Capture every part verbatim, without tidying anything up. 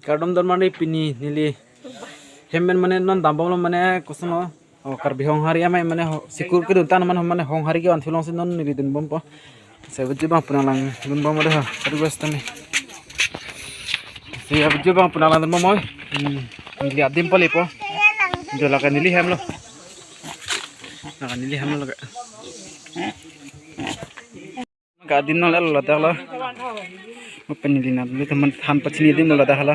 Kardom don mane pini neli hem pen mane non dambomlo mane kosonlo. O Karbi Honghari amei mane ho, sikur kedun tan mane ho mane Honghari ke-an thulong si non neli dunbompo. Sai video abang pu nanglang dunbom de ho. Request tame. Si video abang pu nanglang dunbom oi. Hmm. Neli adim palepo. Jo lake neli hemlo. Lake neli hemlo lake. Ka adim nang lalo ladak lo. Mo pen neli nang neli teman han pachini adim lo ladak lo.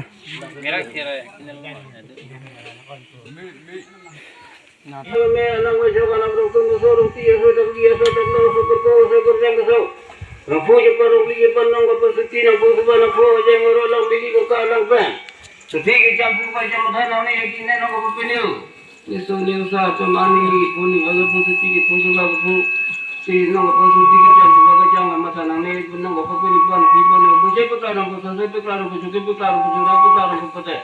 Suti kejam suka jam than nang ne eki ne nong ko pepeniu. Niso niso sa chom ani puni aga pu suti ke pu suka pu. Si nong ko pu suti kejam suka kejam matha nang ne nong ko pepeni pan pi pan nang pu je pekla nang pu sa se pekla nang pu juke pekla nang pu jura pekla nang pu pete.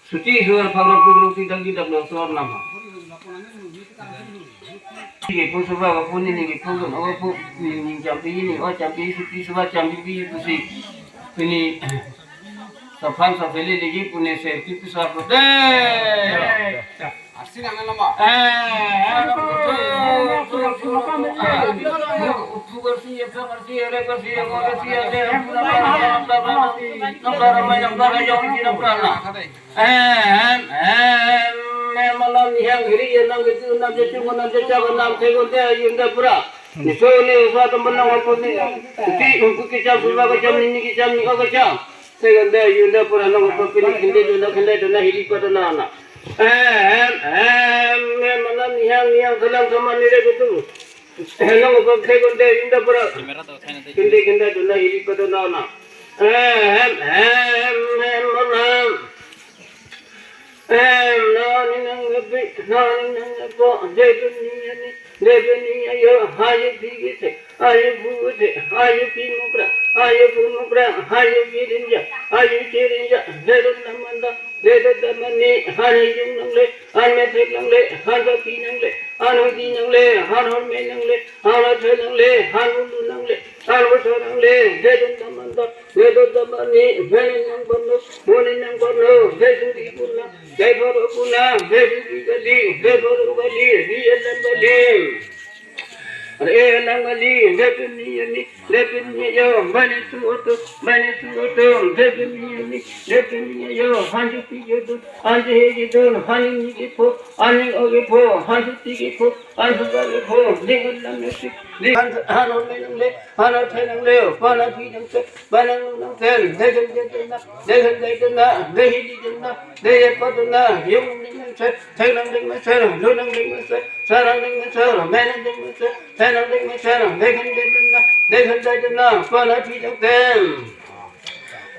Suti suar phang rok tu rok ti dagi dak lo suar nama. Ke pu suka pu ni ni ke pu ko pu ni ni jampi ni o jampi suti suka jampi pi pu si. Pini Sophan sopeli lagi pune serti tu sar pute. Arsi nang lama. Eh, eh, utu, utu, utu, utu, utu, utu, arsi, ya, arsi, ya, arsi, ya, arsi, ya, eh, eh, eh, malam yang giri ya nang gitu, nang gitu, nang gitu, nang gitu, nang gitu, pura. Niso niso teman nang apa ni? Suti umpu kejam, suka kejam, nini kejam, ni o kejam. Seconde yunda pura nong ko pini khinde dona khinde dona hili ko dona na. Em, em, em, mana nihang nihang selang sama nire betul. Nong ko seconde yunda pura khinde khinde dona hili ko dona na. Em, em, em, mana. Em, nani nang ngepi, nani nang ngepo, debeni ani, debeni ayo, hayu pi kete, hayu pu kete, hayu pi mukra, hayu pu mukra, hayu pi rinja, hayu chi rinja, dedo damanda, dedo damani, hani yung nangle, han methek nangle, han baki nangle, han hudi nangle, han horme nangle, han athe nangle, han ulu nangle, han bosor nangle, dedo damanda, Vedo damani, mene nang bono, mone nang bono, vesuri puna, vevoro puna, vesuri gali, vevoro gali, vi elang gali. Are elang gali, vepini ani, vepini yo, mane su oto, mane su oto, vepini ani, vepini yo, hanju pi yo dun, hanju he yo dun, hani ni ke po, ani o ke po, hanju ti ke po, hanju ba ke po, ni elang gali, ni han, han o me nang le, han o the nang le, han o pi nang se, Banang nang ten, degen degen na, degen degen na, dehili degen na, deye padu na, yung degen na se, tenang degen na se, lunang degen na se, sarang degen na se, menang degen na se, tenang degen na se, degen degen na, degen degen na, pana pi degen ten.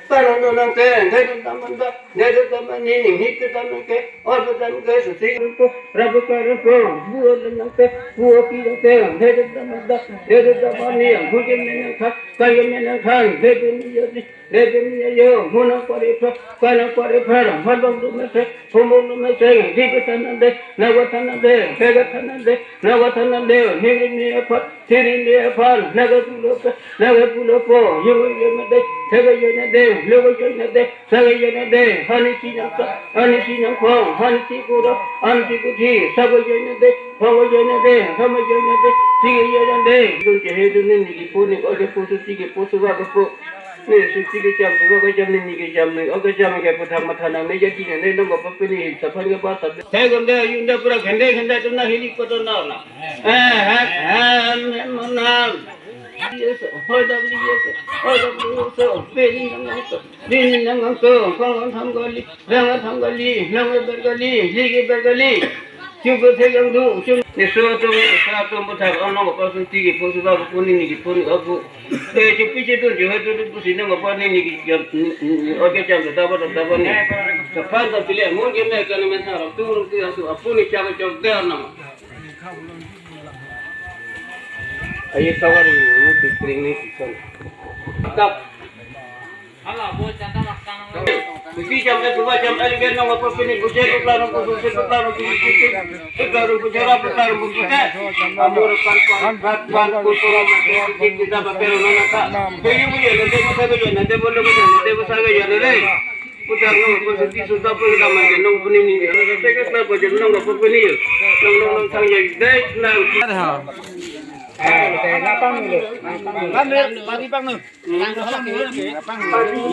Pana nang ten, degen taman da, degen taman ni, ni ke taman ke, Orphan ke suti rupo, rabu ka rupo, buo lenang te, buo pi dang te, dede dama da, dede dama ni, buke menang kha, kaya menang khan, dede ni ya di, dede ni ya yo, mona pare pha, kana pare pha, malong du me se, homong du me se, di ke tanan de, nawa tanan de, dede tanan de, nawa tanan de, ni ni ya pha, Siri ni aphan, naga pulo pe, naga pulo po, yoga yoga de, saga yoga de, loga yoga de, saga yoga de, hani si nang ka, hani si nang phong, hani si kuro, hani si kuthi, saga yoga de, phong yoga de, hama yoga de, si yoga de, dun ke he dun ni ki pu ni ko ke pu su si ke pu su wa ke pu, ni su si ke jam su wa ke jam ni ni ke jam ni, o ke jam ke pu thang ma thanang ni jadi ni nong ko pa pe ni sa phan ke pa sa. Te gom de yun de pura khende khende tu na hili ko to na na. Em, em, em, em, em, em. Yes, hoi dam li yes, hoi dam li yes, bini nang nang so, bini nang nang so, kong kong tham gali, lang tham gali, lang ber gali, li ge ber gali. Chubu the yang du, chum. Ni so tu, sa tu bu thak, ang nong ko sun ti ge pu su ba bu ni ni ge pu ni abu. Eh, chupi chupi tu, chu tu tu, pusi nang ko ni ni ge, ni, ni, ni, oke, cham tu, ta ba, ta ba ni. Sa phan ta pile, mun ge me ka na men sa, tu, tu, tu, apu ni cha ko chok de na. Aye tawari ni pitring ni kison. Tap. Hala bo chata makang. Kusi jam ke suba jam el gen nong apa pini kusi tukla nong kusi tukla nong kusi tukla nong kusi jara tukla nong kusi. Amor pan pan pan pan kusi kita pakai nong nata. Kuyu kuyu nanti kusi kuyu nanti bolu kuyu nanti kusi kuyu nanti. Nong apa senti sudah pun kamu nong puni ni. Saya kata apa je nong apa puni. Nong nong nong sang ya dai nang.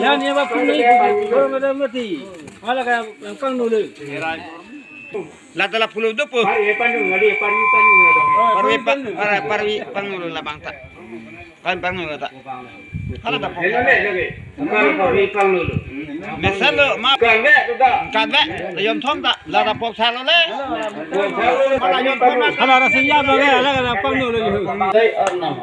Yan ya bapak ni, orang ada mati. Malah kayak pangno dulu. Lata la pulo dopo. Parwi pangno, ngadi parwi pangno, ngadi. Parwi pa-, para-, parwi pangno labang ta. Kan pangno ta. Hala ta po. Hello, hello, hello. Parwi pangno. Mesen lo, ma. Kan be, sudah. Kan be. Yom thom ta. Lata pok salo le. Hala yom thom ta. Hala rasa ya ba le, hala pangno lo. Dai arnam.